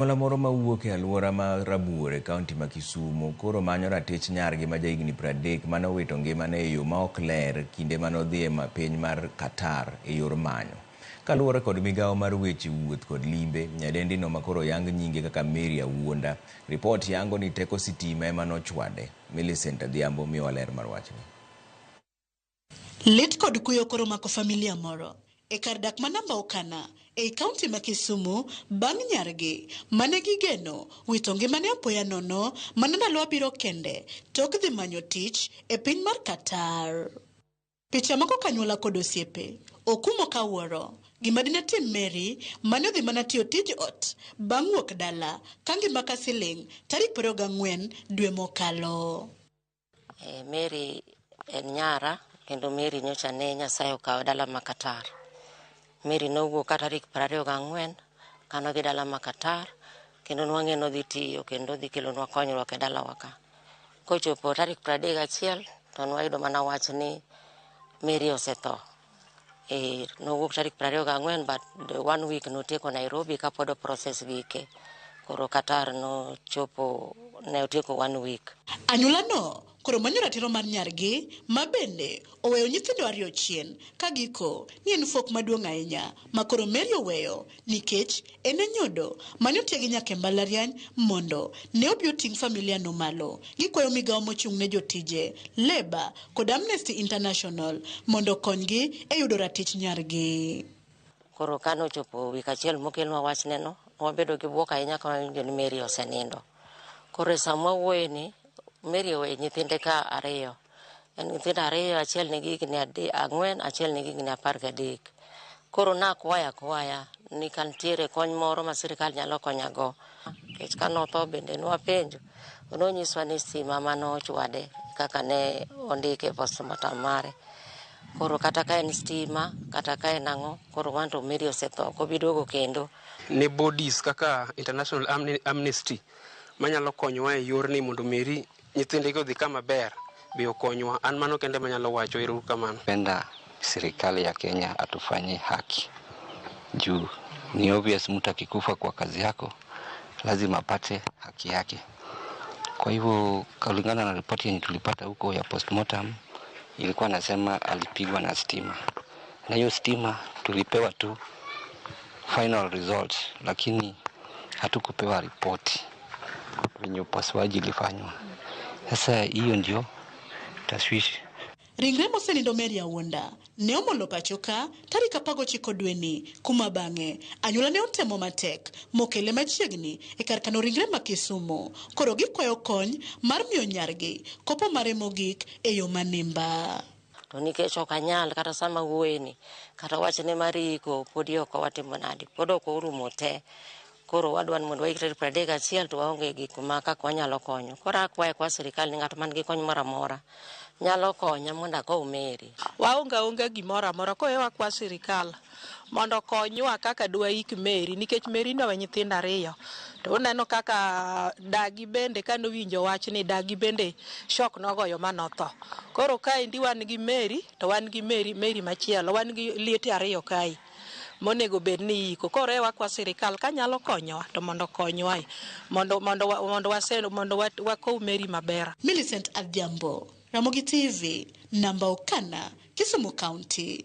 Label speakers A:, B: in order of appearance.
A: Anyuola moro mawuok e aluora ma Rabuor e kaunti ma Kisumu koro manyo ratich nyargi ma jahigni 30 mane owito ngimane e yo maok ler kinde mane odhi e piny mar Qatar e yor manyo. Kaluwore kod migawo mar weche wuoth kod limbe, nyadendino makoro oyang nyinge kaka Mary Awuonda, ripot yango ni teko sitima ema nochwade. Millicent Adhiambo miyowa ler mar wachni.
B: Lit kod kuyo koro mako familia moro e kar dak ma namba Okana ei kaunti ma Kisumu bang' nyargi mane gigeno wito ngimane apoya nono mana ndalo abiriyo kende tok dhi manyo tich e piny mar Qatar. Picha mako kanyuola kod osiepe okumo kawuoro gima dine tim Mary mane odhi mana tiyo tij ot bang' wuok dala ka ngima ka siling' tarik 24 dwe mokalo.
C: Mary en nyara kendo Mary nyocha ne Nyasaye okawe dala ma Qatar. Mary nowuok ka tarik 24 kanodhi dala ma Qatar kendo nwang'e nodhi tiyo kendo odhi kelonwa konyruok e dalawa ka. Kochopo tarik 31 to nwayudo mana wach ni Mary osetho. Nowuok tarik 24 but the one week notieko Nairobi kapod o process gike. Koro Qatar nochopo ne otieko one week.
B: Anyuola no koro manyo ratiro mar nyargi ma bende oweyo nyithindo ariyo chien ka giko ni en fuok maduong' ahinya ma koro Mary oweyo nikech en e nyodo mane otiegi nyaka e mbalariany mondo ne obi oting' familia no malo. Gikwayo migawo mochung' ne jotije, Labour kod Amnesty International mondo okonygi e yudo ratich nyargi.
C: Koro kanochopo wik achiel mokelnwa wachne no, wabedo gi buok ahinya ka wawinjo ni Mary osenindo. Koro e sama wawuoye ni, Mary oweyo nyithinde ka ariyo. En nyithindo ariyo, achiel nigi higni 4, achiel nigi higni 13. Koro nakwayo akwaya ni ka nitiere kony moro ma sirikal nyalo konyago. Nikech kanotho bende nwapenjo, nonyiswa ni stima manochwade kaka ne ondike e postmortem mare. Koro kata ka en stima, kata ka en ang'o, koro wan to Mary osetho, ok obi duogo kendo.
D: Ne bodies kaka International Amnesty manyalo konyowa e yorni mondo Mary nyithindgi odhi kama ber be okonywa. An mano kende manyalo wacho, ero uru kamano.
E: Penda serikali ya Kenya atufanyie haki juu ni obvious mtu akikufa kwa kazi yako lazima apate haki yake. Kwa hivyo kulingana na ripoti yenye tulipata huko ya postmortem ilikuwa nasema alipigwa na stima, na hiyo stima tulipewa tu final results, lakini hatukupewa ripoti venye upasuaji ilifanywa. Sasa hiyo ndio tashwishi.
B: Ringre mosenindo Mary Awuonda ne omolo pacho ka tarik 19 dweni kuma bang'e anyuola ne otemo matek mokele machiegni e kar kano ringre ma Kisumu. Koro gikwayo kony mar miyo nyargi kopo mare mogik e yo manimba.
C: To nikech ok anyal kata sama wuoyeni, kata wachne mar iko podi ok watimo nadi, pod ok orumo te. Koro wadwa ni mondo waik tarik 31 to waonge gik ma kaka wanyalo konyo. Koro akwayo kwa sirikal ni ng'at man gi kony moro amora nyalo konya mondo akow Mary.
F: Waonge aonga gimoro amora koro wakwa sirikal mondo okonywa kaka dwaik Mary nikech Mary nowe nyithindo ariyo. To uneno kaka dagi bende kanowinjo wachni dagi bende shock nogoyo manotho. Koro kaendi wan gi Mary to wan gi Mary, Mary machielo wan gi liete ariyo kae monego bed ni iko. Koro e wakwa sirikal kanyalo konyowa to mondo okonywa mondo wakow Mary maber.
B: Millicent Adhiambo, Ramogi TV, namba Okana, Kisumu County.